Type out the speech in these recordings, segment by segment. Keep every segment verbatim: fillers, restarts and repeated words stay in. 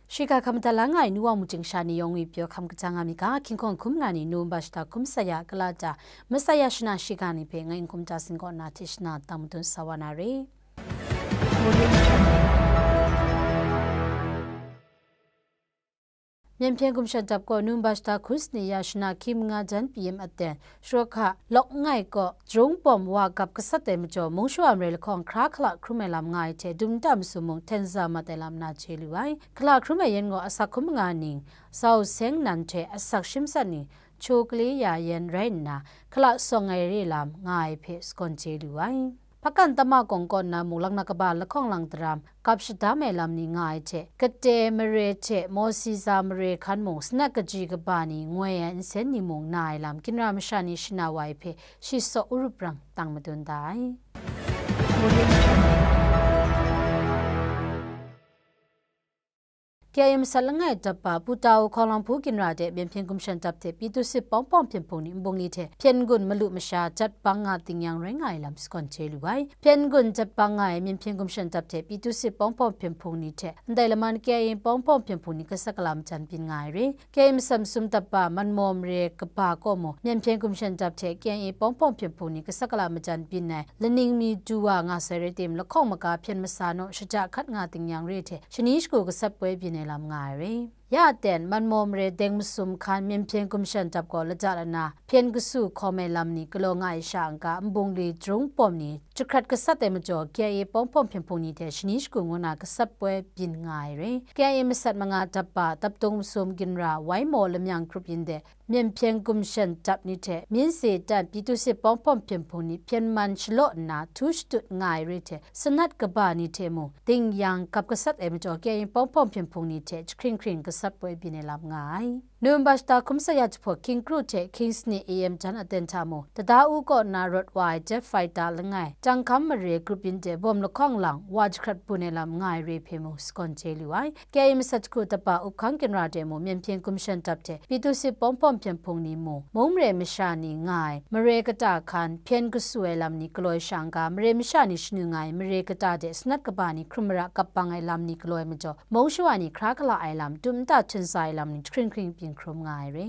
Shiga hkam madat la nga ai nu wa mujing sha ni yawng ngwi pyaw hkam kaja nga mi ga, hkying hkawng hkum nga ni November shata hkum saya kalata, masaya shana shiga ni hpe ngai n hkum ta singkaw na hte shana tang madun sa wa na re. Myen hpyen gumshan dap gaw November shata hku sani ya shana hkying manga jan pyi yin aten, Shawka lawk ngai kaw, jarung bawm wa gap gasat ai majaw, mung shawa marai lahkawng hkra hkala hkrum ai lam nga ai hte, dum nta masum mung hten za mat ai lam na chye lu ai. Hkala hkrum ai yan gaw asak hkum nga ning, zau seng nan hte asak shim sat ni, chyu kali ya yan rai nna, hkala sawng ai re lam nga ai hpe sagawn chye lu ai. Hpakan tama kawng kaw nna mung, laknak kaba lahkawng lang daram, gap shadam ai lam ni nga ai hte, kate mare hte Mawsiza mare hkan mung, sanat kaji kaba ni ngoi ai nsen ni mung na ai lam, ginra masha ni shana wa ai hpe, shi saw urup rang tang madun da ai. K I A masat langai dap ba Pu Tau Hkawng Lang Hpu ginra de Myen hpyen gumshan dap hte Pyitusit Pawng Pawng Hpyen Hpung ni nbungli hte Hpyen gun malu masha jat bang nga ting yang rai nga ai lam sagawn chye lu ai. Hpyen gun jat bang nga ai Myen hpyen gumshan dap hte Pyitusit Pawng Pawng Hpyen Hpung ni hte ndai laman K I A Pawng Pawng Hpyen Hpung ni gasat gala majan byin nga ai re. K I A masat masum dap ba Manmaw mare kaba kaw mung, Myen hpyen gumshan dap hte K I A Pawng Pawng Hpyen Hpung ni gasat gala majan byin ai laning mi du wa nga sai rai tim, lahkawng maga hpyen masa naw shaja hkat nga ting yang re hte, shani shagu gasat poi byin ai lam nga ai re. Ya aten, Manmaw mare deng masum hkan Myen hpyen gumshan dap gaw lata lana hpyen kasu hkawm ai lam ni galaw nga ai sha n-ga, nbungli jarung bawm ni jahkrat gasat ai majaw, K I A Pawng Pawng Hpyen Hpung ni hte shani shagu ngu na gasat poi byin nga ai re. K I A masat manga dap ba Daptung masum ginra Waimaw Lamyang grup yin de Myen hpyen gumshan dap ni hte Myin Se Tan Pyitusit Pawng Pawng Hpyen Hpung ni hpyen man shalaw nna htu shatut nga ai re hte, sanat kaba ni hte mung ding yang gap gasat ai majaw, K I A Pawng Pawng Hpyen Hpung ni hte jahkring hkring gasat poi byin ai lam nga ai. November shata hkum saya jahpawt hkying kru hte hkying sani A M jan aten hta mung, Tada U kaw na rawt wa ai jet fighter langai, Jangkham mare grup yin de bawm lahkawng lang wa jahkrat bun ai lam nga ai re hpe mung sagawn chye lu ai. K I A masat jahku dap ba Up Hkang ginra de mung, Myen hpyen gumshan dap hte Pyitusit Pawng Pawng Hpyen Hpung ni mung, mung mare masha ni nga ai mare kata hkan hpyen kasu ai lam ni galaw ai sha n-ga, mare masha ni shanu nga ai mare kata de sanat kaba ni hkrum mara gap bang ai lam ni galaw ai majaw, mung shawa ni hkra hkala ai lam, dum nta hten za ai lam ni jahkring hkring byin hkrum nga ai re.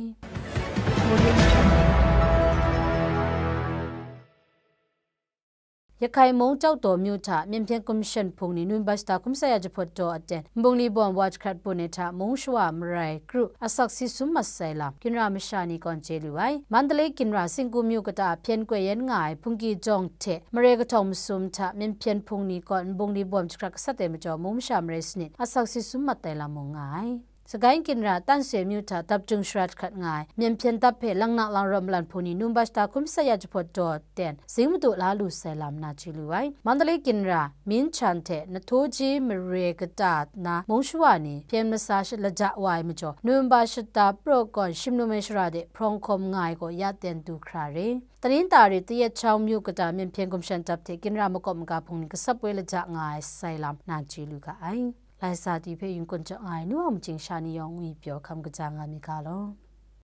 Yakai mung Chyaw Daw myu hta Myen hpyen gumshan hpung ni November shata hkum saya jahpawt daw aten, nbungli bawm wa jahkrat bun ai hta mung shawa marai kru asak si sum mat sai lam, ginra masha ni gawn chye lu ai. Mandalay ginra Singgu myu kata hpyen koi yan nga ai Hpungki Jawng hte mare kahtawng masum hta Myen hpyen hpung ni gawn nbungli bawm jahkrat gasat ai majaw, mung masha marai sanit asak si sum mat ai lam mung nga ai. Sagaing ginra Tansoi myu hta dap jung sharat hkat nga ai, Myen hpyen dap hpe langnak lang rawt malan hpung ni November shata hkum saya jahpawt daw ten, zing madu la lu sai lam na chye lu ai. Mandalay ginra Minchan hte Nathoji mare kata na mung shawa ni hpyen masa sha-, laja wa ai majaw, November shata praw kawn Shimnum ai shara de hprawng hkawm nga ai gaw ya ten du hkra re. Tanin tari Tayet Chau myu kata Myen hpyen gumshan dap hte ginra makawp maga hpung ni gasat poi laja nga ai sai lam na chye lu ga ai. Lai sa di hpe yun kun jaw nga ai nu wa mujing sha ni yawng ngwi pyaw hkam kaja nga mi ga law.